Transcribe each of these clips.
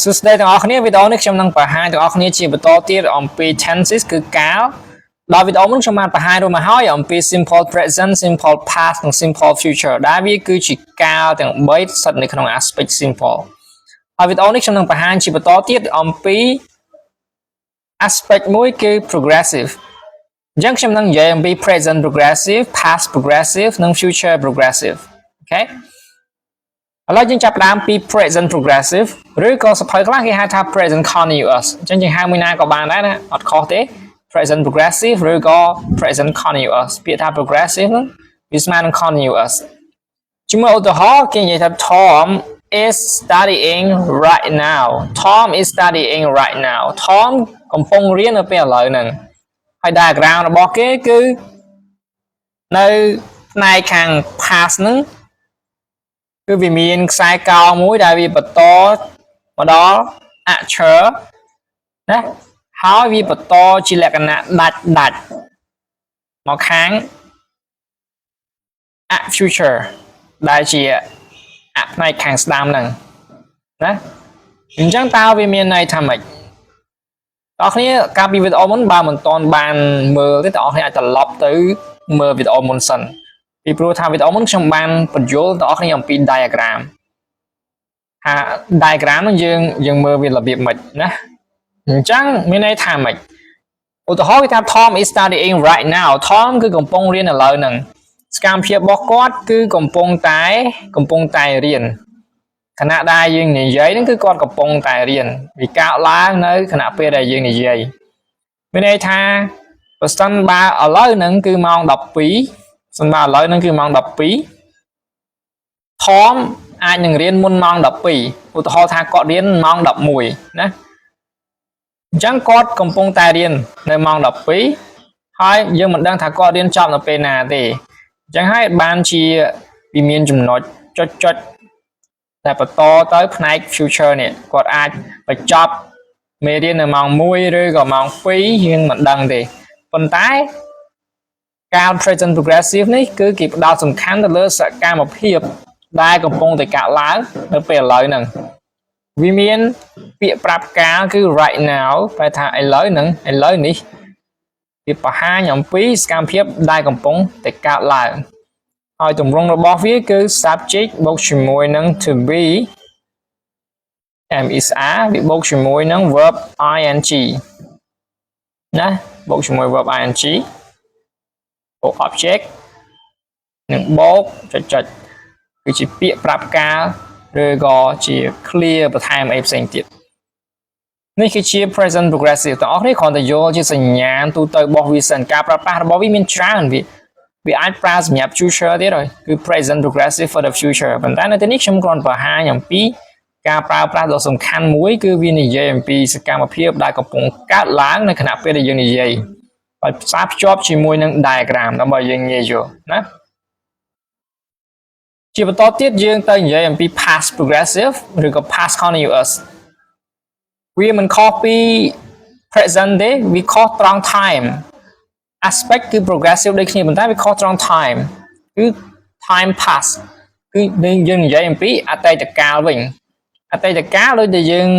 សួស្តីទាំងអស់គ្នាវីដេអូនេះខ្ញុំនឹងបង្ហាញទាំងអស់គ្នាជាបន្តទៀតអំពី tenses គឺកាលដល់វីដេអូមុនខ្ញុំបានបង្ហាញរួចមកហើយអំពី simple present, simple past និង simple future ដែលវាគឺជាកាលទាំង3ស្ថិតនៅក្នុង aspect simple ហើយវីដេអូនេះខ្ញុំនឹងបង្ហាញជាបន្តទៀតអំពី aspect មួយគឺ progressive អញ្ចឹងខ្ញុំនឹងនិយាយអំពី present progressive, past progressive និង future progressive. Okay, ឥឡូវយើងចាប់ផ្ដើមពី present progressive ឬក៏សៀវភៅខ្លះគេហៅថា present continuous អញ្ចឹងយើងហៅមួយណាក៏បានដែរណាអត់ខុសទេ present progressive ឬក៏ present continuous ពាក្យថា progressive ហ្នឹងវាស្មើនឹង continuous ជាមួយឧទាហរណ៍គេនិយាយថា Tom is studying right now. Tom is studying right now. Tom កំពុងរៀននៅពេលឥឡូវហ្នឹងហើយ diagram របស់គេគឺនៅផ្នែកខាង past ហ្នឹងគឺវាមានខ្សែកោមួយដែលវាបន្តមកដល់ actual ណាហើយវាបន្តជាលក្ខណៈដាច់ដាច់មកខាង at future ដែលជាអផ្នែកខាងស្ដាំហ្នឹងណាអញ្ចឹងតើវាមានន័យថាម៉េចបងប្អូនកាលពីវីដេអូមុនបើមិនទាន់បានមើលទេបងប្អូនអាចត្រឡប់ទៅមើលវីដេអូមុនសិនពីព្រោះថាវីដេអូមុនខ្ញុំបានពន្យល់បងប្អូនអំពី diagram ថា diagram ហ្នឹងយើងយើងមើលវារបៀបម៉េចណាអញ្ចឹងមានន័យថាម៉េចឧទាហរណ៍គេថា Tom is studying right now. Tom គឺកំពុងរៀនឥឡូវហ្នឹងសកម្មភាពរបស់គាត់គឺកំពុងតែកំពុងតែរៀនខណៈដែលយើងនិយាយហ្នឹងគឺគាត់កំពុងតែរៀនវាកើតឡើងនៅខណៈពេលដែលយើងនិយាយមានន័យថាបើសិនបើឥឡូវហ្នឹងគឺម៉ោង12សិនបើឥឡូវហ្នឹងគឺម៉ោង12 Tom អាចនឹងរៀនមុនម៉ោង12ឧទាហរណ៍ថាគាត់រៀនម៉ោង11ណាអញ្ចឹងគាត់កំពុងតែរៀននៅម៉ោង12ហើយយើងមិនដឹងថាគាត់រៀនចប់នៅពេលណាទេអញ្ចឹងហើយបានជាវាមានចំណុចចុចចុចតែបន្តទៅផ្នែក future នេះគាត់អាចបញ្ចប់មេរៀននៅម៉ោង1ឬក៏ម៉ោង2យើងមិនដឹងទេប៉ុន្តែកាល present progressive នេះគឺគេផ្ដោតសំខាន់ទៅលើសកម្មភាពដែលកំពុងតែកើតឡើងនៅពេលឥឡូវហ្នឹងវាមានពាក្យប្រាប់កាលគឺ right now ប្រែថាឥឡូវហ្នឹងឥឡូវនេះវាបង្ហាញអំពីសកម្មភាពដែលកំពុងតែកើតឡើងហើយទម្រង់របស់វាគឺ subject បូកជាមួយនឹង to be, am, is, are វាបូកជាមួយនឹង verb ing ណាបូកជាមួយ verb ing បូក object និងបូកចុចចុចគឺជាពាក្យប្រាប់កាលឬក៏ជា clear បន្ថែមអីផ្សេងទៀតនេះគឺជា present progressive ទាំងអស់គ្នាគ្រាន់តែយល់ជាសញ្ញាណទូទៅរបស់វាសិនការប្រើប្រាស់របស់វាមានច្រើនវាវាអាចប្រើសម្រាប់ future ទៀតហើយគឺ present progressive for the future ប៉ុន្តែនៅទីនេះខ្ញុំគ្រាន់បង្ហាញអំពីការប្រើប្រាស់ដ៏សំខាន់មួយគឺវានិយាយអំពីសកម្មភាពដែលកំពុងកើតឡើងនៅខណៈពេលដែលយើងនិយាយហើយផ្សារភ្ជាប់ជាមួយនឹង diagram ដើម្បីយើងងាយយល់ណាជាបន្តទៀតយើងទៅនិយាយអំពី past progressive ឬក៏ past continuous វាមិនខុសពី present ទេវាខុសត្រង់ time aspect គឺ progressive ដូចគ្នាប៉ុន្តែវាខុសត្រង់ time គឺ time past គឺយើងនិយាយអំពីអតីតកាលវិញអតីតកាលដូចដែលយើង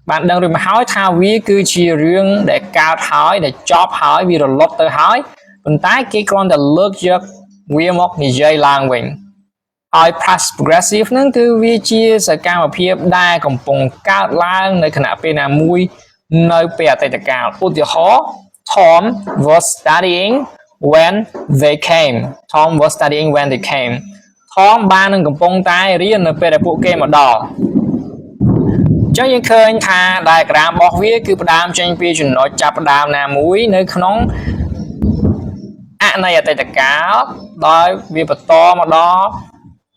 បានដឹងរួចមកហើយថាវាគឺជារឿងដែលកើតហើយដែលចប់ហើយវារលត់ទៅហើយប៉ុន្តែគេគ្រាន់តែលើកយកវាមកនិយាយឡើងវិញហើយ past progressive ហ្នឹងគឺវាជាសកម្មភាពដែលកំពុងកើតឡើងនៅខណៈពេលណាមួយនៅពេលអតីតកាលឧទាហរណ៍ Tom was studying when they came. Tom was studying when they came. Tom បាននឹងកំពុងតែរៀននៅពេលដែលពួកគេមកដល់អញ្ចឹងយើងឃើញថា diagram របស់វាគឺផ្ដើមចេញពីចំណុចចាប់ផ្ដើមណាមួយនៅក្នុងអនៃអតីតកាលដោយវាបន្តមកដល់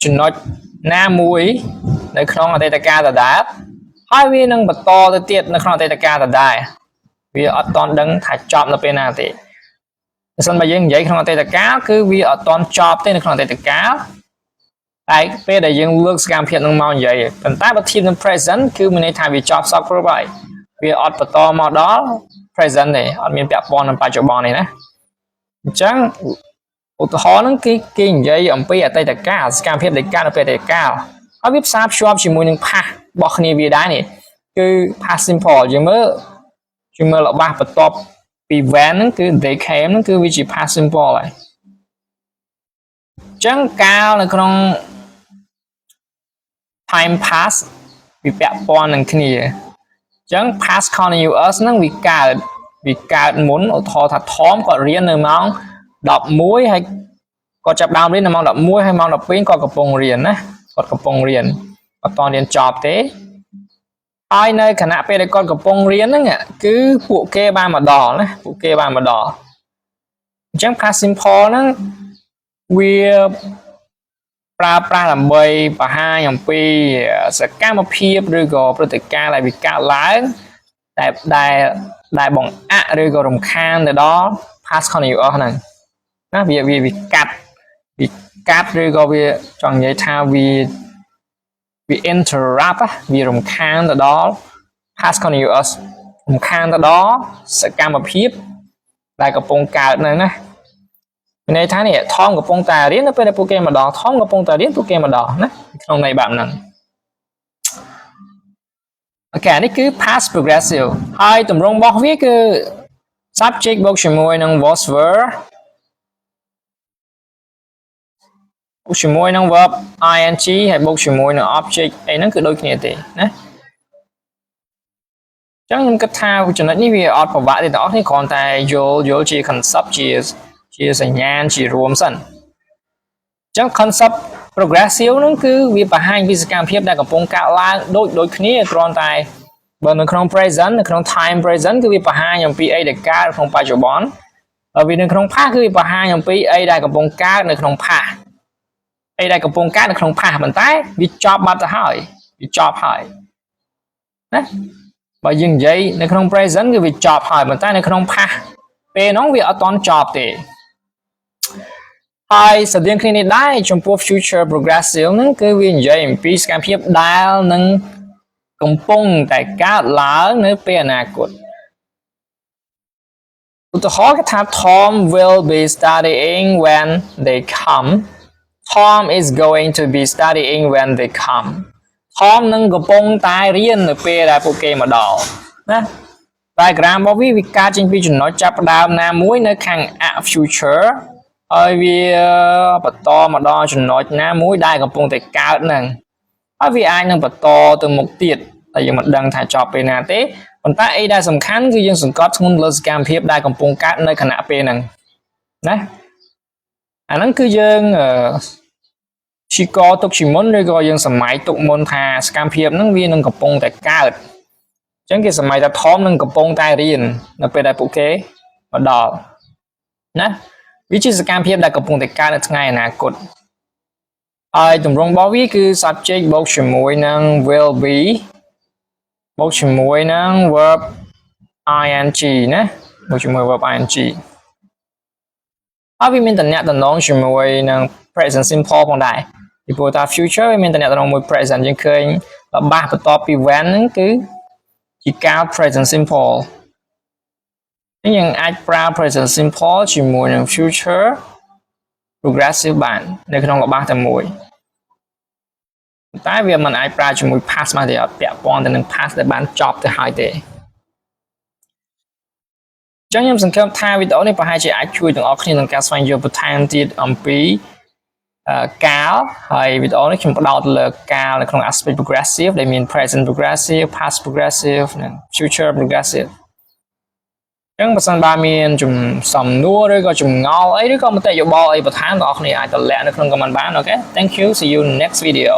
ចំណុចណាមួយនៅក្នុងអតីតកាលដដែលហើយវានឹងបន្តទៅទៀតនៅក្នុងអតីតកាលដដែលវាអត់ទាន់ដឹងថាចប់នៅពេលណាទេបើសិនបើយើងនិយាយក្នុងអតីតកាលគឺវាអត់ទាន់ចប់ទេនៅក្នុងអតីតកាលតែពេលដែលយើងលើកសកម្មភាពនឹងមកនិយាយប៉ុន្តែបើធៀបនឹង present គឺមានន័យថាវាចប់សព្វគ្រប់ហើយវាអត់បន្តមកដល់ present ទេអត់មានពាក់ព័ន្ធនឹងបច្ចុប្បន្ននេះណាអញ្ចឹងឧទាហរណ៍ហ្នឹងគេគេនិយាយអំពីអតីតកាលសកម្មភាពដែលកើតនៅពេលអតីតកាលហើយវាផ្សារភ្ជាប់ជាមួយនឹង past របស់គ្នាវាដែរនេះ គឺ past simple យើងមើលយើងមើលរបស់បន្ទាប់ពី when ហ្នឹងគឺ they came ហ្នឹងគឺវាជា past simple ហើយអញ្ចឹងកាលនៅក្នុង time past វាពាក់ព័ន្ធនឹងគ្នាអញ្ចឹង past continuous ហ្នឹងវាកើតវាកើតមុនឧទាហរណ៍ថា Tom គាត់រៀននៅម៉ោង11ហើយគាត់ចាប់ដើមរៀននៅម៉ោង11ហើយម៉ោង12គាត់កំពុងរៀនណាគាត់កំពុងរៀនអត់តរៀនចប់ទេហើយនៅខណៈពេលដែលគាត់កំពុងរៀនហ្នឹងគឺពួកគេបានមកដល់ណាពួកគេបានមកដល់អញ្ចឹង past simple ហ្នឹងវាប្រើប្រាស់ដើម្បីបង្ហាញអំពីសកម្មភាពឬក៏ព្រឹត្តិការណ៍ដែលវាកើតឡើងតែដែលដែលបង្អាក់ឬក៏រំខានទៅដល់ past continuous ហ្នឹងណាវាវាវាកាត់វាកាត់ឬក៏វាចង់និយាយថាវាវា interrupt វារំខានទៅដល់ past continuous រំខានទៅដល់សកម្មភាពដែលកំពុងកើតហ្នឹងណាមានន័យថានេះ Tom កំពុងតែរៀននៅពេលដែលពួកគេមកដល់ Tom កំពុងតែរៀនពួកគេមកដល់ណាក្នុងន័យបែបហ្នឹង okay នេះគឺ past progressive ហើយទម្រង់របស់វាគឺ subject បូកជាមួយនឹង was were បូកជាមួយនឹង verb ing ហើយបូកជាមួយនឹង object អីហ្នឹងគឺដូចគ្នាទេណាចឹងខ្ញុំគិតថាចំណុចនេះវាអត់ពិបាកទេបងប្អូនគ្រាន់តែយល់យល់ជា concept ជាជាសញ្ញាណជារួមសិនចឹង concept progressive ហ្នឹងគឺវាបង្ហាញពីសកម្មភាពដែលកំពុងកើតឡើងដូចដូចគ្នាគ្រាន់តែបើនៅក្នុង present នៅក្នុង time present គឺវាបង្ហាញអំពីអីដែលកើតក្នុងបច្ចុប្បន្នបើវានៅក្នុង past គឺវាបង្ហាញអំពីអីដែលកំពុងកើតនៅក្នុង past អីដែលកំពុងកើតនៅក្នុង past ប៉ុន្តែវាចប់បាត់ទៅហើយវាចប់ហើយណាបើយើងនិយាយនៅក្នុង present គឺវាចប់ហើយប៉ុន្តែនៅក្នុង past ពេលហ្នឹងវាអត់ទាន់ចប់ទេហើយស្តៀងគ្នានេះដែរចំពោះ future progressive ហ្នឹងគឺវានិយាយអំពីសកម្មភាពដែលនឹងកំពុងតែកើតឡើងនៅពេលអនាគតឧទាហរណ៍គេថា Tom will be studying when they come. Tom is going to be studying when they come. Tom នឹងកំពុងតែរៀននៅពេលដែលពួកគេមកដល់ណា diagram របស់វាវាកើតចេញពីចំណុចចាប់ផ្ដើមណាមួយនៅខាង future ហើយវាបន្តមកដល់ចំណុចណាមួយដែលកំពុងតែកើតហ្នឹងហើយវាអាចនឹងបន្តទៅមុខទៀតតែយើងមិនដឹងថាចប់ពេលណាទេប៉ុន្តែអីដែលសំខាន់គឺយើងសង្កត់ធ្ងន់លើសកម្មភាពដែលកំពុងកើតនៅខណៈពេលហ្នឹងណាអាហ្នឹងគឺយើងព្យាករទុកជាមុនឬក៏យើងសម័យទុកមុនថាសកម្មភាពហ្នឹងវានឹងកំពុងតែកើតអញ្ចឹងគេសម័យថា Tom នឹងកំពុងតែរៀននៅពេលដែលពួកគេមកដល់ណាវាជាសកម្មភាពដែលកំពុងតែកើតនៅថ្ងៃអនាគតហើយទម្រង់របស់វាគឺ subject បូកជាមួយនឹង will be បូកជាមួយនឹង verb ing ណាបូកជាមួយ verb ing ហើយវាមានតំណែងតំណងជាមួយនឹង present simple ផងដែរពីព្រោះថា future វាមានតំណែងតំណងមួយ present យើងឃើញរបស់បន្ទាប់ពី when ហ្នឹងគឺជាកាល present simple នេះយើងអាចប្រើ present simple ជាមួយនឹង future progressive បាននៅក្នុងល្បះតែមួយតែវាមិនអាចប្រើជាមួយ past បានទេអត់ពាក់ព័ន្ធទៅនឹង past ដែលបានចប់ទៅហើយទេចឹងខ្ញុំសង្ឃឹមថាវីដេអូនេះប្រហែលជាអាចជួយទាំងអស់គ្នាក្នុងការស្វែងយល់បន្ថែមទៀតអំពីកាលហើយវីដេអូនេះខ្ញុំផ្ដោតលើកាលនៅក្នុង aspect progressive ដែលមាន present progressive, past progressive និង future progressive ចឹងបើសិនបើមានជំសំណួរឬក៏ចម្ងល់អីឬក៏មតិយោបល់អីបន្ថែមបងប្អូនអាចទម្លាក់នៅក្នុង comment បាន okay. Thank you. See you next video.